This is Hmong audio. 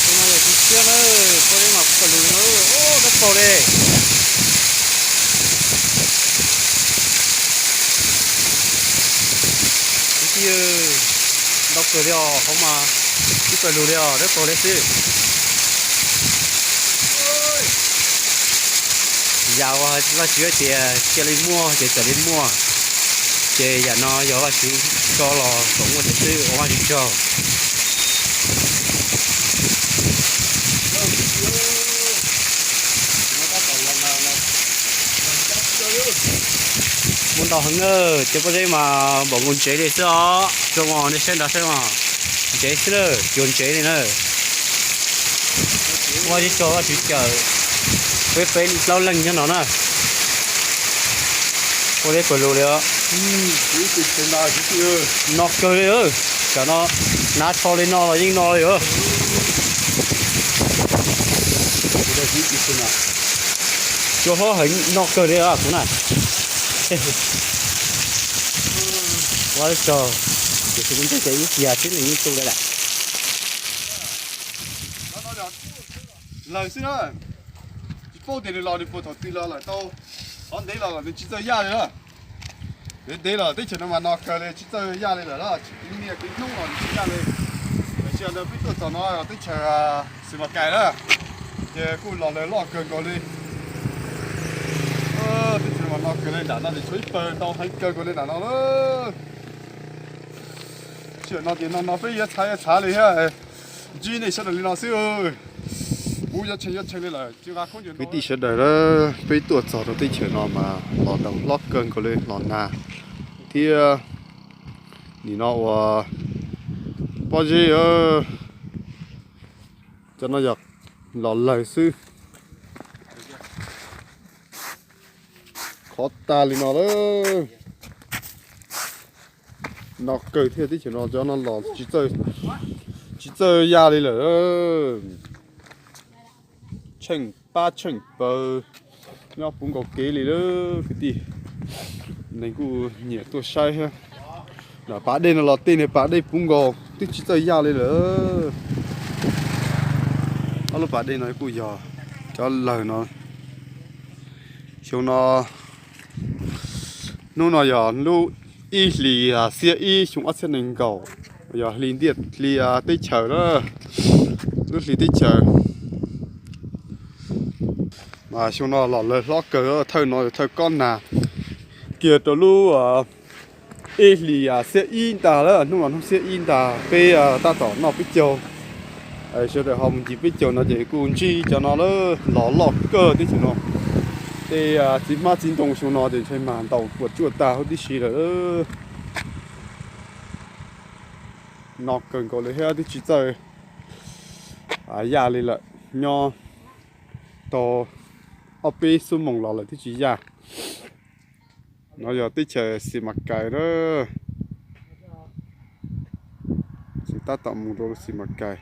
Tus no yog tus tshiab na, poj zeb mas pawg lug li no, dawb paug li. Kwv tij, ntau kawg li os, hauv mas ib pawg lug li os, dawb paug li xwb. Yam uas Vajtswv hais tias cia li muaj ces txawm li muaj, ces yam no yog Vajtswv tso los kom muaj ces xwb, ua Vajtswv tsaug. Muaj ntau heev na, cov pob zeb mas npaum nkaus ntsev li xwb os, zoo os, nej saib nrad saib os, ntsev xwb na, cuag ntsev li na. Ua tsis tso Vajtswv cawm, peb peb plaub leeg nyob no na. Ua teb pawg lug li os. No kawg li, tsam no hnav tsho li no los yeej no li os. Cua hlob heev, no kawg li os kuv na. Ua tso, ces ib kiag xwb nws yeej tu li lawm. Lawm xwb na, tsis paub tias nws los nws puas thaum twg los lawm tau. Qhov ntev los los nws tsis txawj yaj li na. Ntev ntev los teb chaws no mas no kawg li tsis txawj yaj li lawm na, tsis kwv niaj kwv hnub los nws tsis yaj li. Tiam sis ntawd peb tuaj txog no teb chaws Xis Mas Kais na, ces kuj los lawg loj kawg nkaus li. Teb chaws no mas no kawg li, nram no ces tshuav ib pawg ntau heev kawg nkaus li nram no lawm. Sij hawm no ces no no peb yuav txhav yuav txhav li thiab. Ntsib nej sawv daws li no xwb, ub yuav tshee yuav tshee li lawm. Kwv tij sawv daws, peb tuaj txog rau teb chaws no mas los ntaus hlob kawg nkaus li, los nag thiab. Nim no ua pob zeb, cov no yog los lawg xwb. Khov tag li no lawm. No kawg thiab, teb chaws no cov no los tsis txawj ya li lawm. Tsheej pab tsheej pawg nyob puv nkaus kev li lawm kwv tij. Neeg kuj nyiam tuaj saib thiab. Pas dej no los tej niag pas dej puv nkaus twb tsis txawj ya li lawm. Ob lub pas dej no kuj yog cov lawg no. Xyoo no, hnub no yog lub ib hlis xiab ib xyoo ob txhiab nees nkaum, yog hli ntiaj hli teb chaws na, lub hli teb chaws. Mas xyoo no los lawg hlob kawg, thawj no thawj kob nag kiag rau lub ib hlis xiab ib ntag lawm, hnub no hnub xiab ib ntag, peb tab tom noj peb caug. Sawv daws ho mus ncig peb caug no ces kuj ntsib cov no lawm, los loj kawg teb chaws no. Tej txiv hmab txiv ntoo xyoo no ces ntshai mas ntaus puas tsuaj tag huv tib si lawm. No kawg nkaus li thiab twb tsis txawj ya li lawm, nyob tau ob peb xuab moos los lawm twb tsis ya. No yog teb chaws Xis Mas Kais na. Tsis tab tom mus rau Xis Mas Kais.